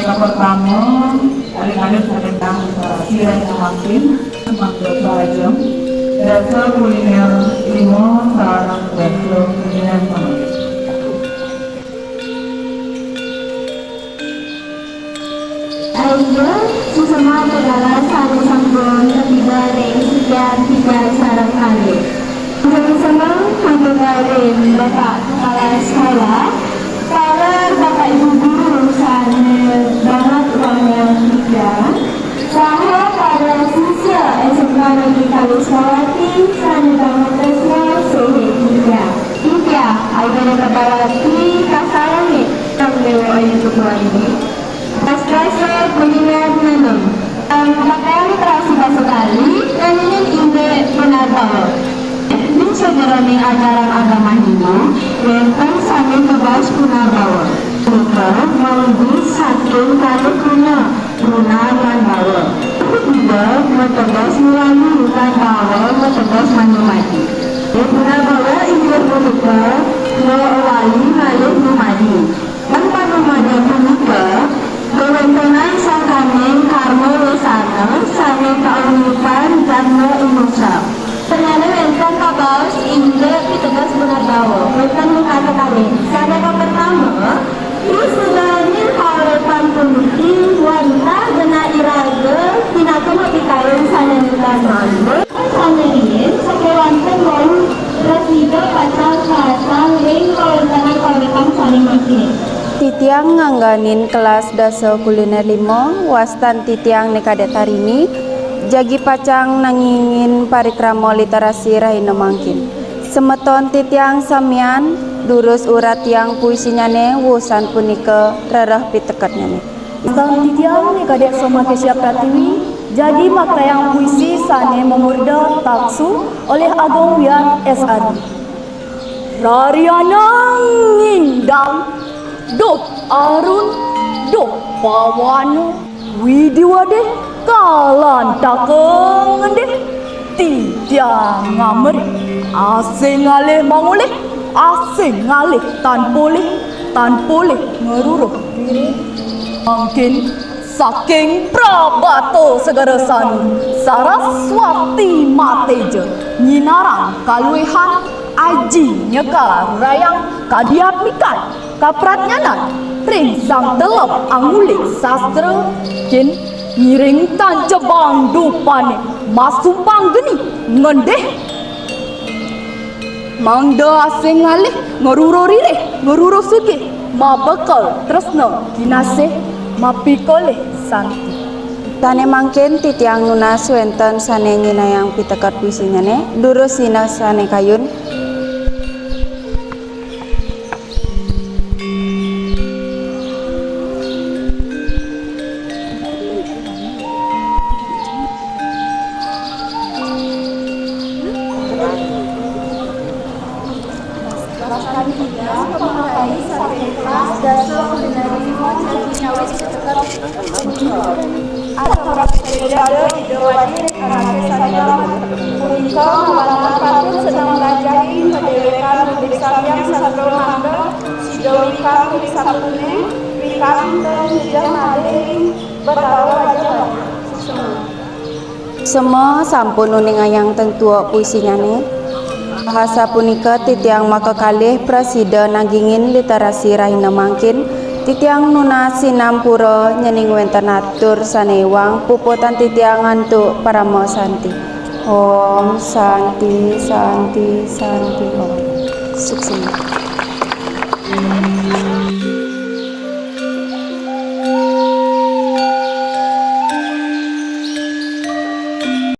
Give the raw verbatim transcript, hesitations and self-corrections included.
Pertama, adik-adik sedang sirah semakin semangat belajar. Dasar kuliner lima sarang dasar kuliner. Ayo, sesama adalah satu sambung ketiga dari sekian tiga sarang kali. Sama-sama, kami dari Bapak Kepala Sekolah, para Bapak Ibu Guru, sane banget ruangan tiga, saha para sisya S M K Negeri Kalisawati, sane banget tresna sohi tiga. Tiga, ayo pada kepala tiga sarang nih. Yang dewa ayo tuan ini. Espresso kuliner nanem. Pakaian terasi basa Bali, nanging inggih Punarbawa. Ing sajeroning ajaran agama Hindu, wénten sané mabaos Punarbawa. Punika mawinan saking kalih guna, Puna lan Bawa. Puna mateges ngulalu lan Bawa mateges manumadi. Punarbawa inggih punika ngulali malih numadi. Ing panumadan punika, kawéntenan sangkaning karma wasana sané kauripan jadma inucap. Sané wénten kabaos inggih piteges Punarbawa. Wénten mungkar kekalih. Sané kapertama, ing sudaning kauripan puniki wantah genah iraga pinaka mapikayun sané nutan malih. Sané riin sakéwanten wau prasida pacang kaénten ring kawéntenan kauripan sané mangkin. Titiang ngangganin kelas dasa kuliner lima, wastan titiang Né Kadek Tarini, jagi pacang nangingin parikrama literasi rahina mangkin. Semeton titiang samian, durus urat tiang puisinyané, wusan punika rereh piteketnyané. Sang titiang Kadek Soma Kesya Pratiwi, jagi makayang puisi sané mamurda Taksu olih Agung Wiat S R. Rarianang ngindang, duh arun, duh pawana, Widi Wadih kalantaka ngendih, titiang ngamrih, asih ngalih mangulih, asih ngalih tan polih, tan polih ngruruh diri. Mangkin saking Prabata Segara Sanu, Saraswati Mateja, nyinarang kaluihan Aji Nyekar Rayang kadiatmikan, kapradnyanan ring sang telep angulik sastra, kin ngiring tan cebang dupané masumpang geni ngendih. Mangda asih ngalih, ngruruh ririh, ngruruh sugih, mabekel tresna kinasih, mapikolih santi. Sané mangkin titiang nunas wénten sané nyinahang piteket puisinyané, durus sinah sané kayun. Punika mawinan patut sedeng nglajahin padéwékan ring Sang Hyang Sadhika mangda sida wikan ring sapatuné, wikan ten sida malih ring Betara Wajah. Suksma. Suksma, sampun uningayang ten tuak puisinyané. Sapunika titiang makakalih prasida nagingin literasi rahina mangkin, titiang nunas sinampura nyening wénten atur sané iwang puputang titiang antuk parama santi. Om Santi, Santi, Santi Om. Suksma.